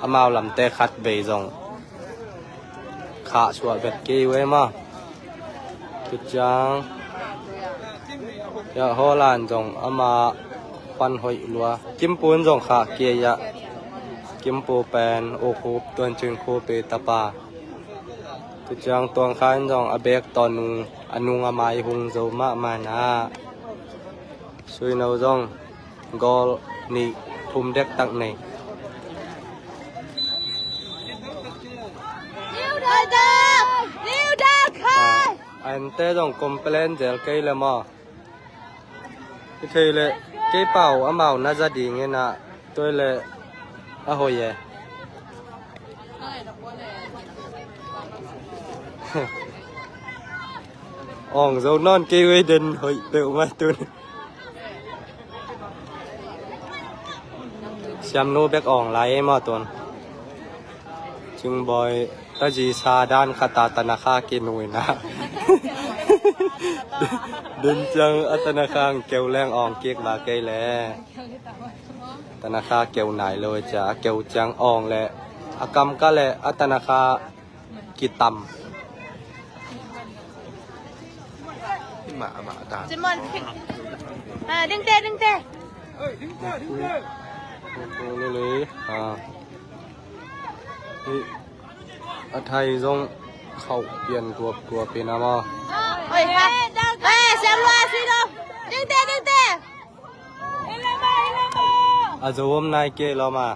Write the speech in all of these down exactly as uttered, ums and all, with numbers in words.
Amau lamte khat vei zong khah suah vet kei uh e maw. Tua ciang ya Holland zong ama pan hoih lua. Kimpu in zong khah kei a, Kimpu pen U Khup Tuan Cing Khup i tapa. Tua ciang Tuang Kha in zong a bek tawh nung, a nung a mai hung zo mahmah na. Suino zong goal nih thum dektak nei. A ente zong complain zel kei le maw. I thei le kei pau amau na za ding ina tua le a hoih e. Awng zo nawn kei uh e, den hoih peuhmah tun. Siamnu bek awng lai e maw tun. Cingbawi tazi sa dan khat a tanakha kinuina. Den ciang a tanakha ang keu leng awng kik ba kei le. Tanakha keu nai lo e cia, a keu ciang awng le a kam ka le a tanakha kitam. Simon, ah, dingte, dingte. Lele, ah. Hi, a thai zong khauh pian tuaptuap in a maw. Oi, ha. Eh, siam lua si lo. Dingte, dingte. A zo om nai ke lo ma.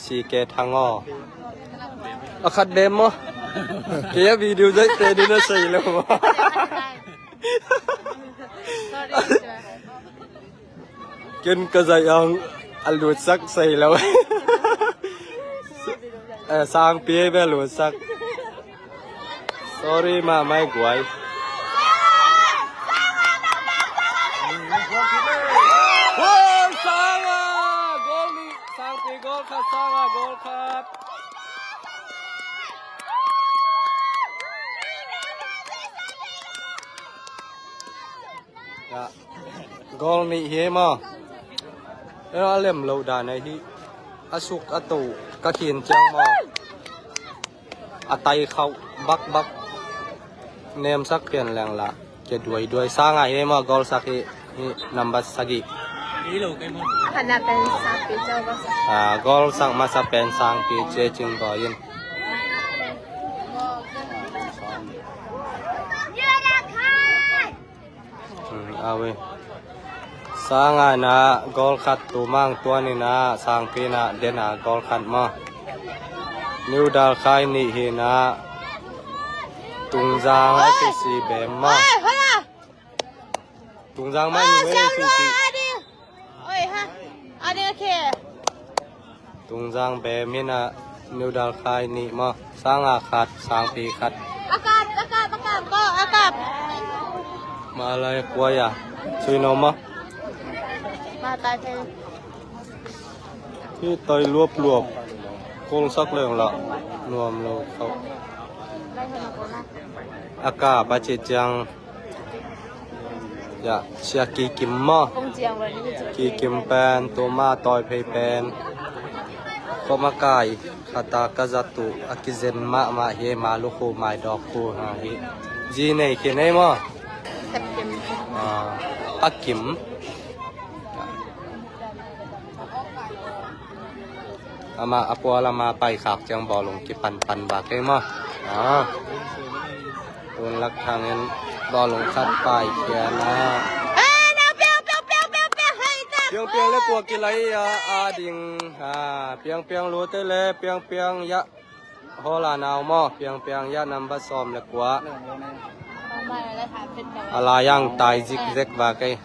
Si ke thang aw. A khat dem maw. Kei a video zaih te ding a sei lo maw. Ken ka zaih ang a lutsak sei lo. Eh, sangpi ei bia lutsak. Sorry mahmah ei guai. Hoi, Sanga! Goal nih, Sangpi goal khat, Sanga goal khat. Ya. Goal nih hi maw. Eh, a lem lo dan ei hi. A suk a to ka khin ciang maw. A tai khauh bakbak. Nemsak pian leng la. Kia duaiduai Sanga hi maw, goal sak hi. Hi number sagih. Khatna pen Sangpi Ceu maw. Ah, goal sak masa pen Sangpi Ceu Cingbawi in. Hmm, awe. Sanga na goal khat, Tumang Tuan ina Sangpi na dena goal khat maw. New Dalkhai nih hi na Tungzang a sisi bem maw. Tungzang mai ni wei sisi. Oi ha. Ade ke. Tungzang bem ina New Dalkhai nih maw. Sanga khat, Sangpi khat. A kap, a kap, a kap, ko, a kap. Malai kuaya. Sui no maw. Ma tai thei. Hi tai luapluap. Kong sak leng la. Nuam lo khauh. A kap a ci ciang. Ya, sia Kikim maw. Kikim pen, Tuma Tawi Phei pen. Ko makai, khata ka zat uh, a kizen mahmah hi, ma lukhu mai dawk khu ha hi. Zi nei khin ei maw. Ah, a kim. Ama a pual ama paikhak ciang bawlung kipanpan bak ei maw. Ah. Tun Lak Thang in bawlung khat paikhia na. Piangpiang le kua kilai a, a ding. Ah, piangpiang lute le piangpiang ya. Hola nau maw, piangpiang ya number sawm le kua. A lai ang tai zikzek bak ei.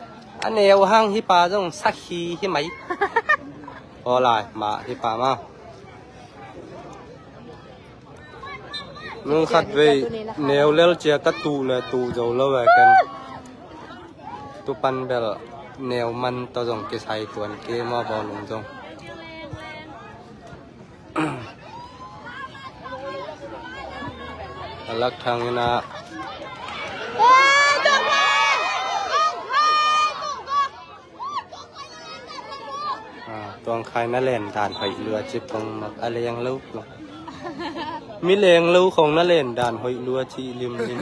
A neu hang hi pa zong sakhi hi mai. Hola ma hi pa maw. Nung khat vei neu lel cia ka tuh le tuh zo lo ve ken. Tupan bel neu man tawh zong kisai tuan kei maw bawlung zong. A Lak Thang ina. Ah, Tuang Khai na len dan hoih lua ci pong mak a leng lo. Mi leng lo khong na len dan hoih lua ci limlim.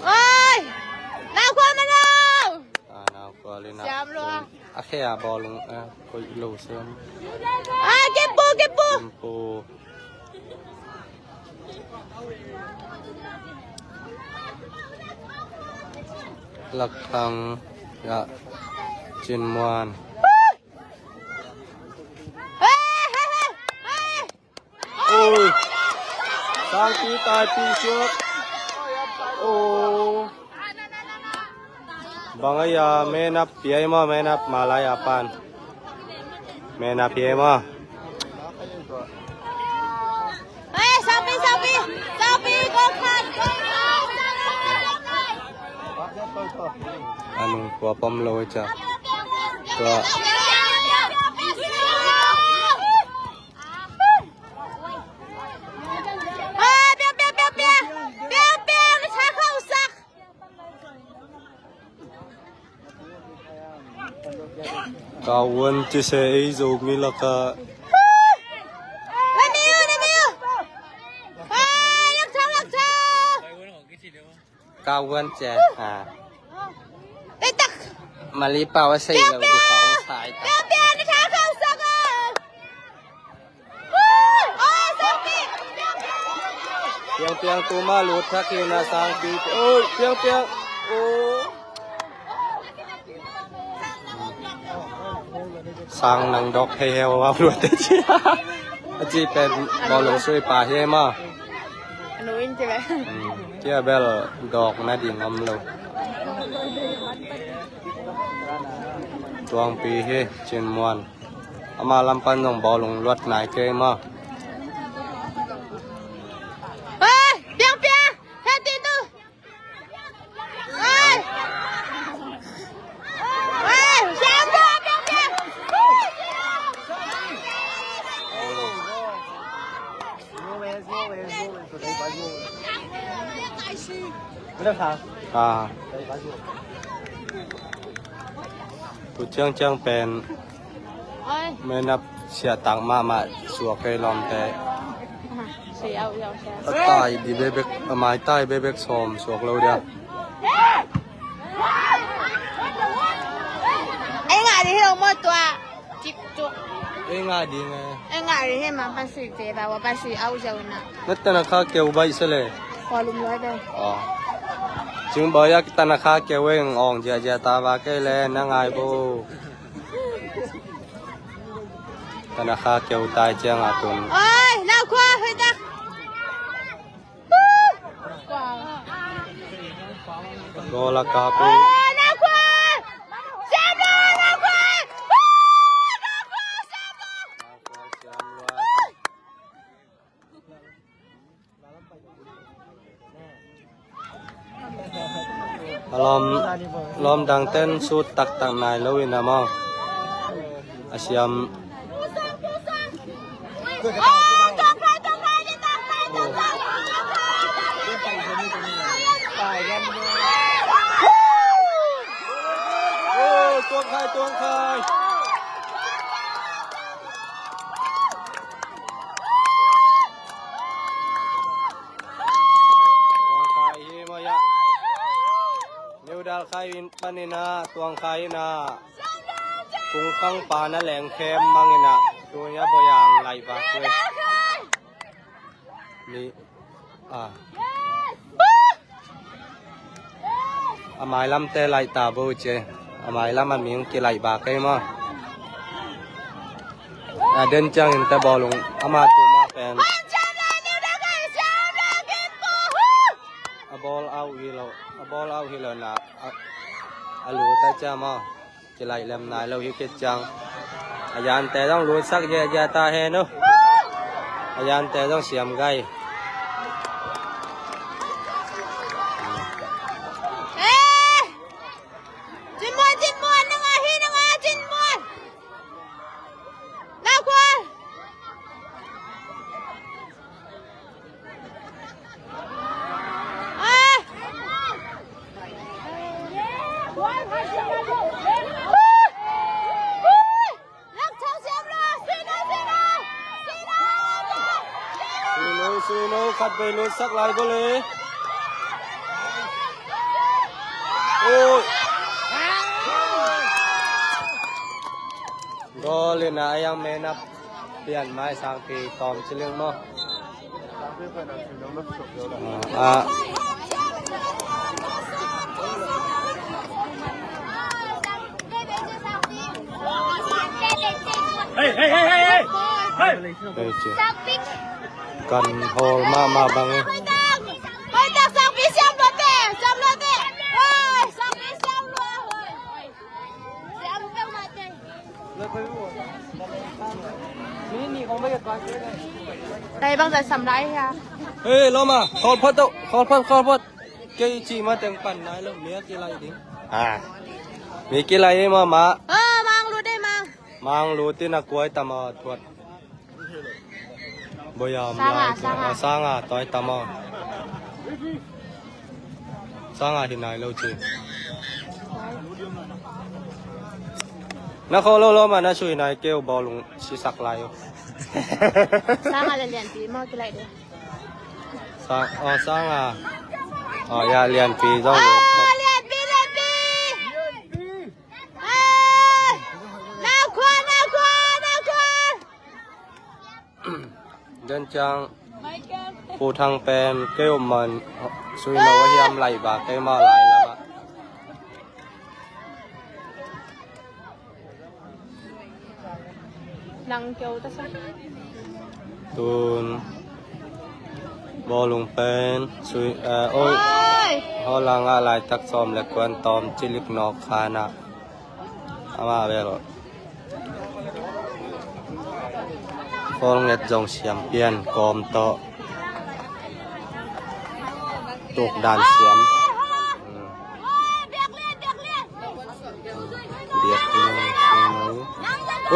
Oi! Nau khua ma lo! A nau khua le na. Siam lua. A khe a bawlung a hoih lo siam. A kempu, kempu. Kempu. Lak Thang ya Cin Muan. Oi. Sangpi tai pi siut. Oh. Bang a ya menap pi ai ma menap malai apan. Menap pi ai ma. Oi, Sangpi, Sangpi, Sangpi, go khat, go khat. Anung tua pom lo cha. Tua. Oi, piang, piang, piang, piang. Piang, piang, sa khauh sak. Ka wan ci se ei Zomi laka. Ka wan ci a. Mali pau a sei lo di pau sai ta. Piang piang tu ma lut thak hi na Sangpi. Oi, piang piang. Oh. Sang nang dok hei hei wa lut te ci. A ci pen bawlung sui pa hi ma. Anu in ci bel. Kia bel dok na ding om lo. Tuangpi hi Cin Muan. Ama lam pan zong bawlung luat nai kei ma. Oi, piang piang. Hei, tin tu. Oi. Oi, siam tu, piang piang. Ah. Tu ciangciang pen. Oi. Menap siatak mahmah suak kei lawmte. Aha, si au, au, si au. A tai di bebek, a mai tai bebek sawm suak lo dia. Ei ngah di hi lo maw tua. Cip tuk. Ei ngah di nge. Ei ngah di hi ma pan sui te ba wa pan sui au zau na. Na tana kha keu bai se le. Kua lum loi be. Aw. Cing bai a tana kha keu eng ong zia zia ta ba kei le na ngai bo. Tana kha keu tai ciang a tun. Oi, nau khua hoi tak. Goal a kap hi. A lawm, lawm dangten sut taktak nai lo in a maw. A siam. Tuang khai, tuang khai. Tuang khai hi maya. New Dalkhai in panin a, Tuang Khai in a, Kung Khang pa na leng khem mang in a, tu in a boyang lai bak ve. Ni, a. A mailam te lai ta bo ce. A mailam a ming ki lai bak kei maw. A den ciang in te bawlung ama tu ma pen. A ball out hi lo, a ball out hi lo na, a, a lu ta cia maw. Kilaih lem nai lo hi khit ciang. A yante zong lutsak ziahziah ta hen uh. A yante zong siam gai. Eh! Cin Muan, Cin Muan, nang ahi, nang a Cin Muan. Nau khua. Suino khat vei lutsak lai go le. Oi. Goal in a yang man up pian mai Sangpi tawm ciling maw. Ah. Hey, hey, hey, hey, hey! Hey! Hey, ci. Kan hawl mahmah bang e. Hoih tak, Sangpi siam lua teh, siam lua teh. Oi, Sangpi siam lua, oi. Siam lua teh. Tai bang zat sam lai hia. Hei, lawm a, khawl phot tawh, khawl phot, khawl phot. Kei cih mateng pan nai lo, mi a kilai ding. Ah. Mi kilai e mama. Oh, mang lut e, mang. Mang lut in a kuai tam a thuat. Boyam lai, sanga, sanga, toi tama. Sanga hi nai lo ci. Na kho lo lo ma na sui nai keu bawlung sisak lai. Sanga le Lianpi maw kilai de. Sa-, oh, sanga. Oh, ya, Lianpi zong. Ah, Lianpi, Lianpi. Ah, na khua, na khua, na khua. Den ciang Pu Thang pen kei um man sui no hiam lai ba kei ma lai lama. Nang keu ta sa. Tun bawlung pen sui, eh, oi. Oi! Hola nga laitak sawm le kuan tawm cilik nawk khana. Ama bel. Pawl nget zong siam pian kawm tawh. Tuk dan siam. Hmm. Biak lian, biak lian.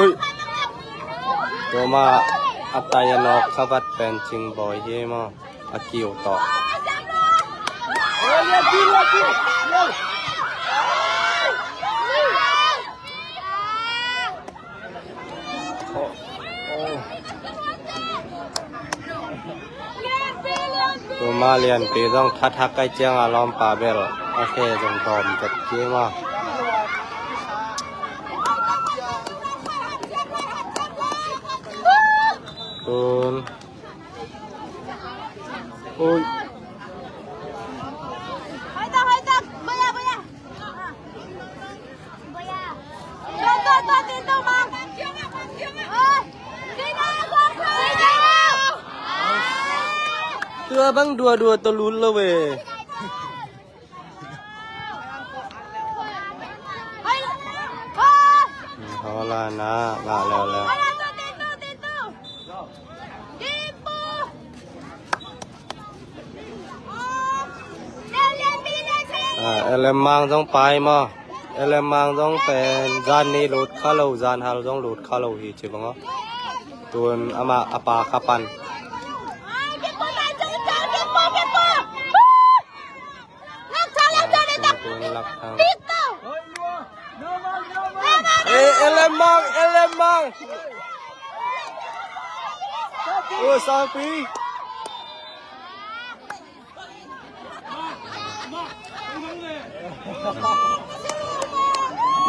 Ui. Tuma a tai a nawk khavat pen Cing Bawi hi maw. A kiu tawh. Tuma Lianpi zong thathak kai ciang a lawmpa bel a khe zong tawm tet kima. Tun. Ui. Tua bang dua-dua tawh lut lo ve. Hola na, ngah leuleu. Ah, L M Mang zong pai maw. L M Mang zong pen zan nih lut kha lo, zan hal zong lut kha lo hi ci bang aw. Tun amah a pa kha pan. Eh, L M Mang, L M Mang. Ui, Sangpi.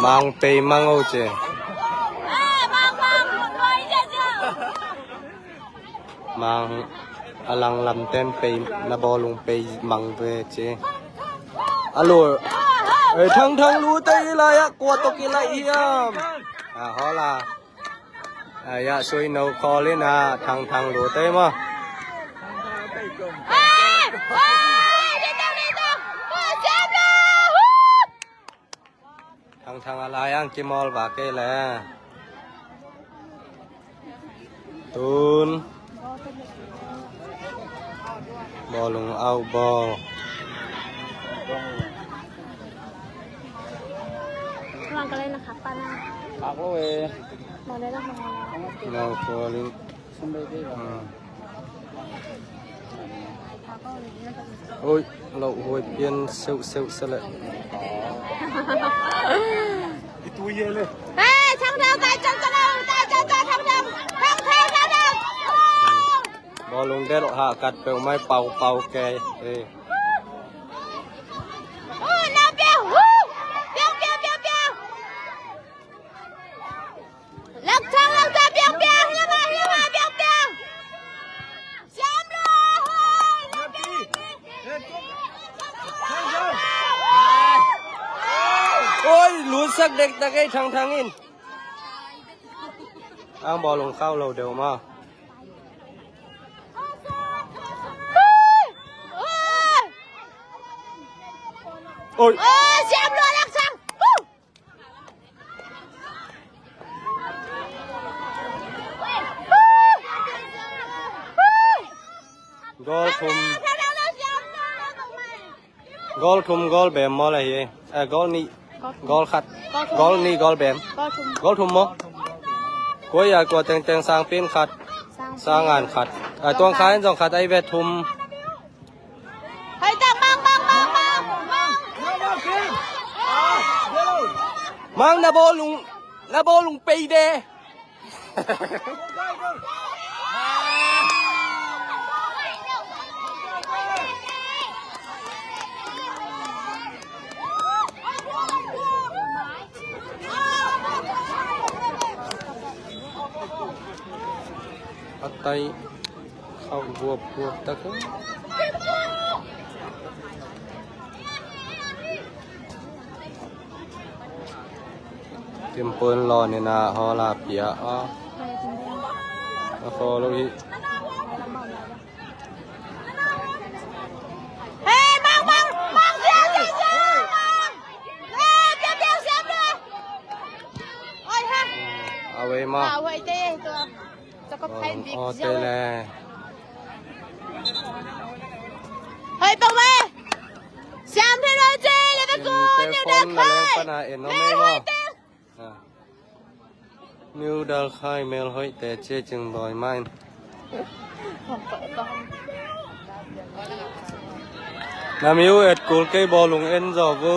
Mang pei mang o ce. Mang a lang lam ten pei na bawlung pei mang ve ce. A lu. Ei, Thang Thang lu te i lai a kua tok i lai hiam. A hola. A ya sui no call in a Thang Thang lu te ma. Thang Thang a lai ang kimawl va kei le. Tun. Bawlung au bawl. Lang ka lai na khak pa na. Khak lo e. Lang lai na khak pa na. No calling. Hmm. Oi, lo huai pian seu seu se le. Hey, Thang Thang, tai chan chan, tai chan chan, Thang Thang, Thang Thang, Thang Thang. Bawlung delh hahkat peuhmah, paupau kei. Eh. Langthang, langthang, piang, piang, langthang, langthang, piang, piang. Siam lo, hoi, langthang. Oi, lutsak dektak ei, Thangthang in. Ang bawlung khauh lo deuh maw. Oi. Oi, siam lo, langthang. Goal thum. Goal thum, goal bem maw la hi. Eh, goal nih. Goal khat. Goal nih, goal bem. Goal thum maw. Kua a kua tengteng, Sangpi in khat. Sangan khat. Eh, Tuangkhai in zong khat, a hi ve thum. Hei, tak, Mang, Mang, Mang, Mang, Mang. Mang, na bawlung, na bawlung pei ve. A tai khauh guapguap tak hi. Timpun lawn in a hawl a pia a. A hawl uh hi. Hei, Mang, Mang, Mang, siam, siam, siam, Mang. Hei, siam, siam, siam. Oi, ha. A wei maw. A wei te, tua. Tua ka phai bik ziau. Aw, te le. Hei, bang wei. Siam thei lo ci, le be ku, New Delkhai. Melhoite. New Delkhai, Melhoite ci, Cingbawi mah in. Na mi uh et kul kei, bawlung en zaw vo.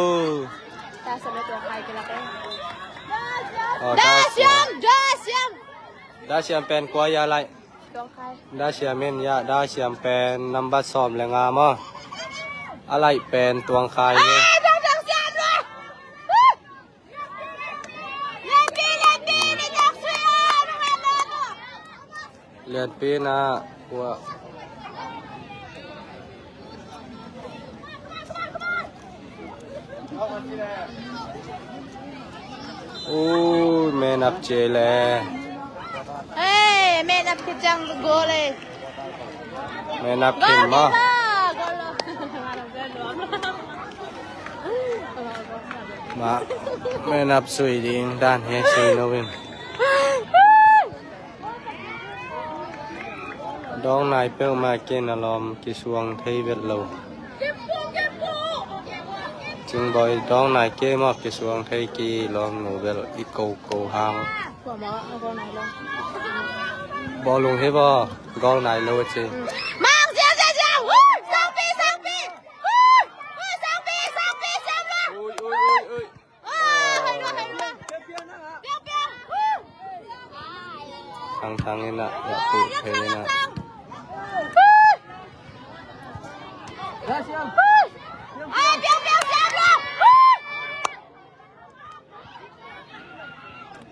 Aw, Da Siam, Da Siam. Da Siam pen kua a laih. Da Siam in, ya, Da Siam pen number sawm le nga maw. A laih pen Tuangkhai hi. Lianpi na kua. Ui, men ap cia le. Hey, men ap kiciang goal le. Men ap khin maw. Goal le. Mah, men ap sui ding dan hi, sui lo in. Dawng nai peuhmah kei na lawm kisuang thei vet lo. Cingbawi dawng nai kei maw, kisuang thei ki lawm nu bel i ko ko hang. Bawlung hi baw, goal nai lo ci. Mang, zia, zia, zia. Woo! Sangpi, sangpi. Woo! Woo, sangpi, sangpi, sangpi. Ui, ui, ui, ui. Thangthang in ah, ya tu thei in ah.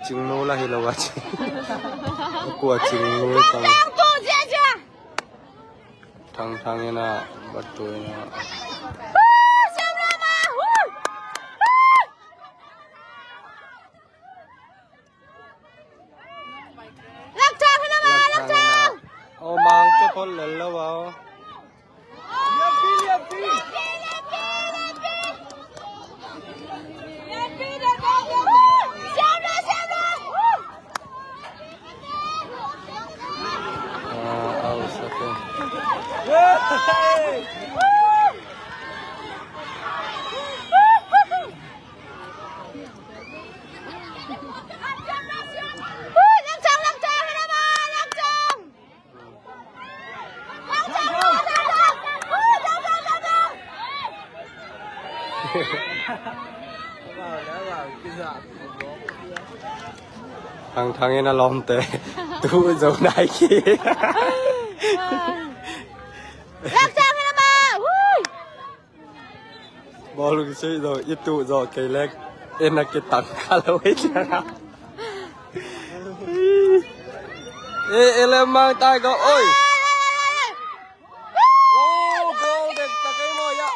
Cingnu lah hi lo ah ci. Kua Cingnu tang. Thangthang in ah, batu in ah. Langthang in ah, Langthang. Oh, Mang te phot lel lo ah. Thangthang in a lawmte tu zo nai ki. Laksang hi lama. Hui. Bawlung sui zo i tu zo kei lek. Ena kitang kha lo i ciang a. E, e le mang tai go. Oi. Oh, goal dek ta kei mo ya.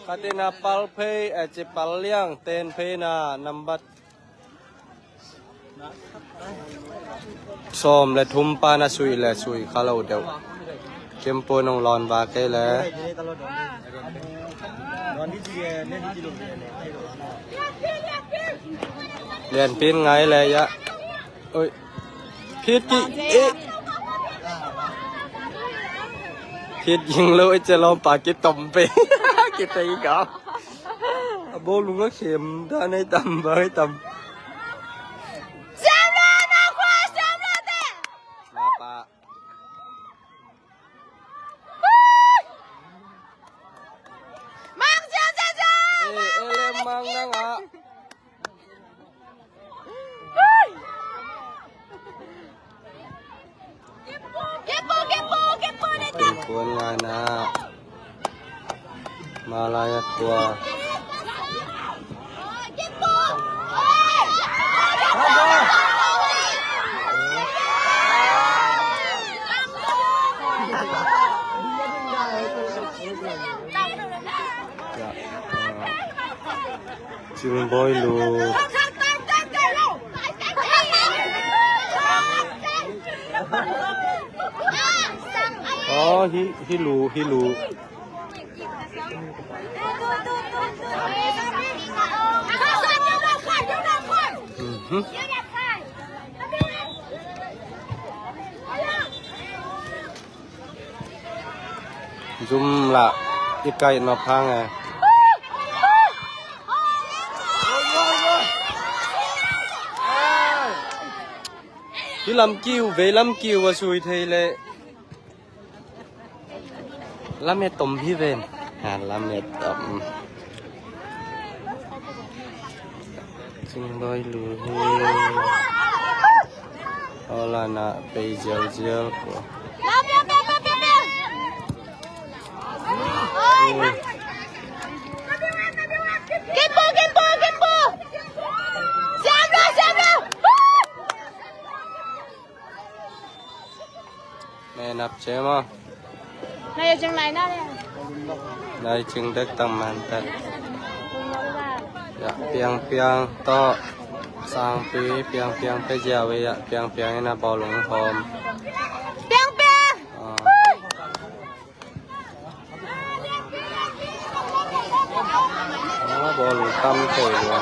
Khatina pal phei, eh, ci pal liang, ten phei na, number sawm le thum pa na sui le sui kha lo deuh. Kimpu nung lawn va kei le. Lianpin ngai le ya. Oi. Phit ki, eh. Phit ging lo, eh, celom pa ki tom pe. Ki tei ga. A bawlung a khem da nei tam, ba nei tam. Siam lo, na khua, siam lo te. Ma pa. Mang siam, siam, siam. Eh, eh, le mang nang a. Kuan ngai na. Malaya tua. Ya, ah. Cingbawi lu. Oh, hi, hi lu, hi lu. Mhm. Zum lah i kaih nop hang e. Hi lam kiu, vei lam kiu a sui thei le. Lam e tom hi ven. Ha, lam e tom. Cingbawi lu hi. Hola na pei zial zial ko. Kimpu, kimpu, kimpu. Siam lo, siam lo. Nai nap cem a. Nai cing nai na le. Nai cing dek tang man tat. Ya, piang piang to. Sangpi, piang piang pe ziau ya, piang piang ina bawlung hom. Piang piang. Ah. Ah, bawlung tam thei lua.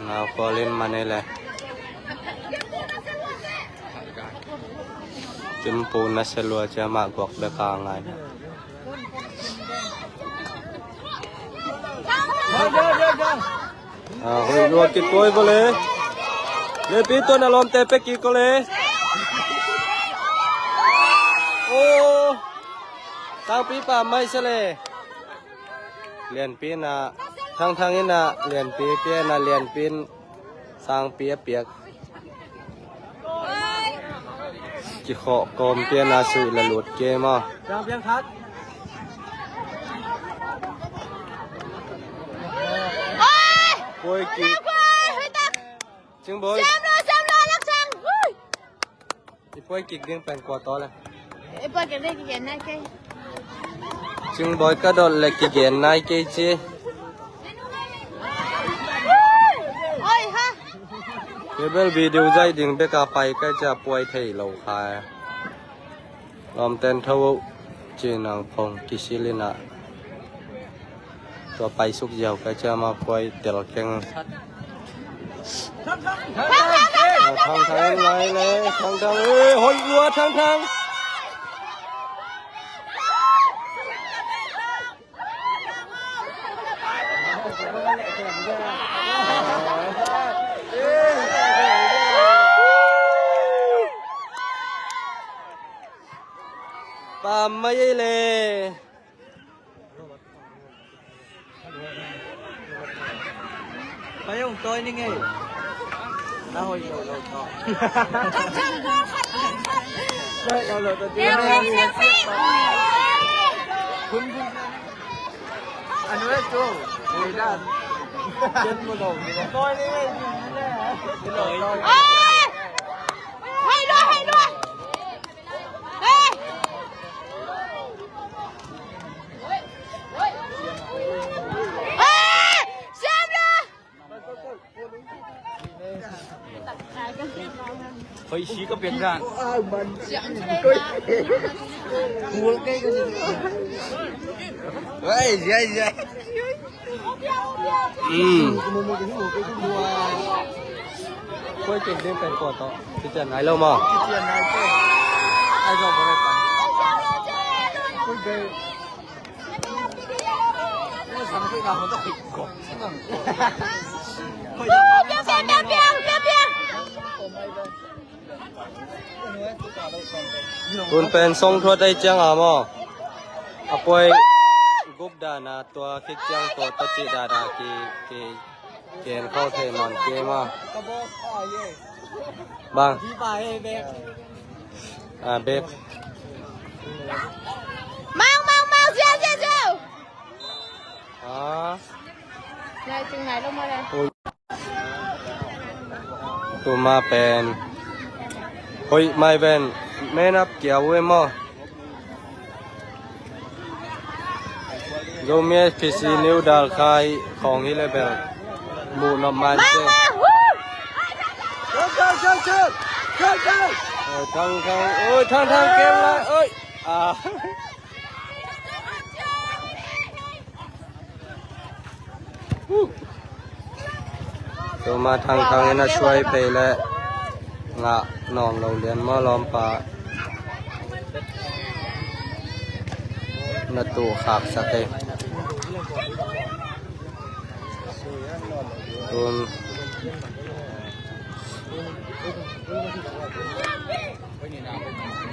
Nau kolin mane le. Timpu na selua cia mah guak beka ngai. Ah, hoih lua kik koi ko le. Lepi tuan a lawmte pe kik ko le. Oh. Tangpi pa mai se le. Lianpi na, Thangthang ina, Lianpi pia na, Lianpi in Sangpi a piak. Kikhawh kawm pian a suih la lut ke maw? Piang, piang khat. Puai kik. Cingbawi. Siam lo, siam lo, lak sang. Ui. I puai kik ding pen kua taw le. I puai kik ding kigen nai kei. Cingbawi ka dot le kigen nai kei ci. Oi, ha. Kei bel video zai ding beka pai kai cia puai thei lo khai. Lawmten tho uh ci nang phong kisil ina. Tua pai suk ziau kai cia ma puai tel keng. Thangthang lai le, Thangthang, eh, hoih lua Thangthang. Pam mai ei le. Pai hong tawi ning ei. Na hoih lo lo tawh. Hoih lo lo tawh. Hun hun. Anu e tu. Hei dan. Ken mu lo. Tawi ning ei. Tawi. Hei lo, hei lo. Hei. Hei. Siam lo. Hoih si ka piak dan. Hei, zia, zia. Mm. Koi ken den pen kua tawh. Kician nai lo maw? Kician nai lo. Ai lo maw. Tun pen song thuat ai ciang a maw? A puai gup dan a tua khit ciang tua ta cih dan a ki, ki, ken khau thei man ke maw? Bang. A, bek. Mang, mang, mang, ziau, ziau, ziau. Ah. Nai, cing nai lo maw le. Ui. Tuma pen. Hoih mai ven. Men ap kia ue maw. Zomi F C New Dalkhai khawng hi le bel. Muh nop man se. Oi, Thang Thang. Oi, Thang Thang kem lai. Oi. Ah. Tuma Thang Thang in a suai pei le ngah nawn lo lian maw lawmpa. Na tuh khaksak ei. Tun.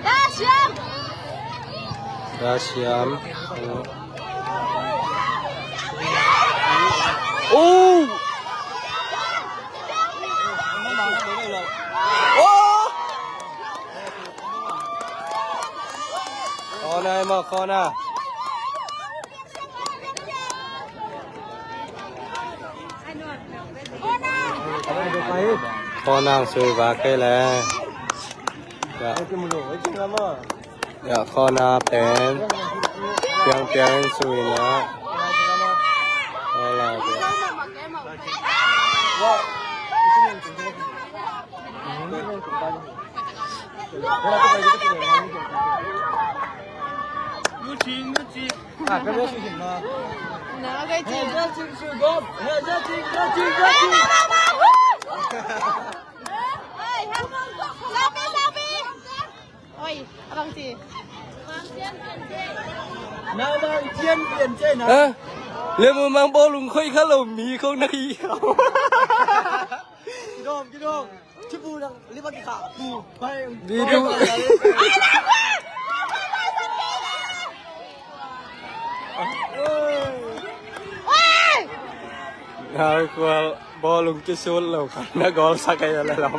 Da Siam. Da Siam. Oh. Oh. Corner maw, corner. Corner sui va kei le. Ya. Ya, corner pen. Piang piang in sui na. Corner pen. Oi, abang ci. Na bang cian pian cian na. Eh, le mu mang bawlung khoi kha lo mi khong na hi. Kidom, kidom. Cipu dang lipat kita. Tu, pai. Di du. Oi! Nau kual bawlung kisut lo kan na gol sak ai la lam.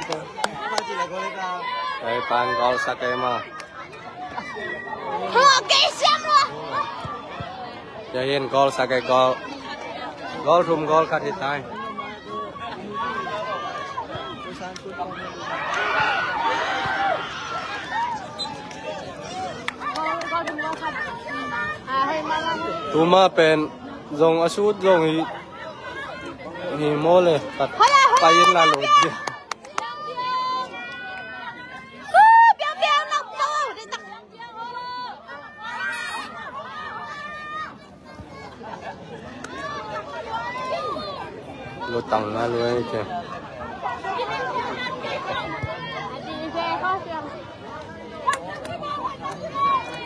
Ai pan gol sak ai ma. Hua kei siam lo. Ya hin gol sak ai gol. Gol thum gol khat hi tai. Tuma pen zong a sut zong hi, hi maw le kat pai in la lo dia. Lutang na lui ke.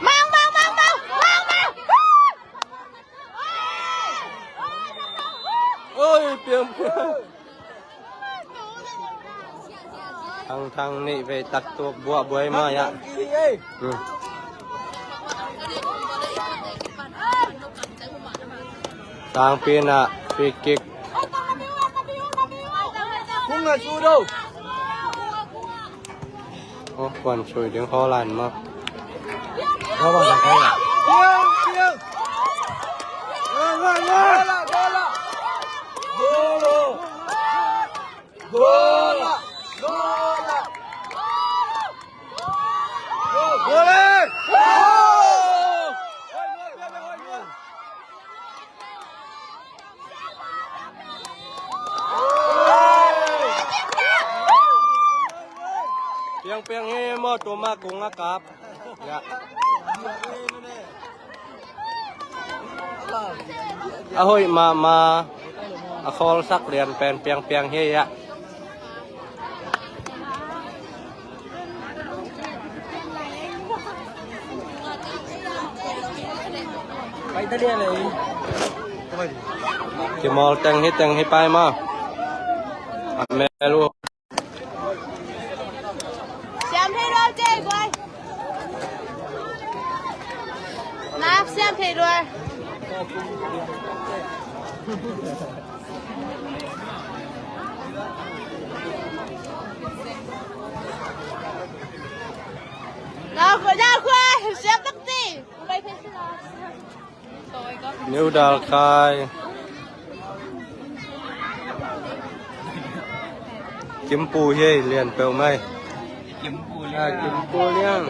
Mang, mang, mang, mang, mang, mang. Oi, piang, piang. Thang Thang nih vei tak tuk buah buai ma ya. Hmm. Tangpi na free kick. Tua kuan sui ding khawl lai maw? Tua kuan sui ding khawl lai. Piang piang hi maw, tua mah kung a kap. Ya. A hoih mahmah, a khawlsak lian pen piang piang hi ya. Kimawl teng hi, teng hi pai maw. A mel uh. Siam thei lua, Jay, guai. Nak siam thei lua. Nau khua, nau khua, siam tak ti. Guai thei si la. New Dalkhai. Kimpu hi ei, lian peuh mai. Kimpu Liang. Ah, Kimpu Liang.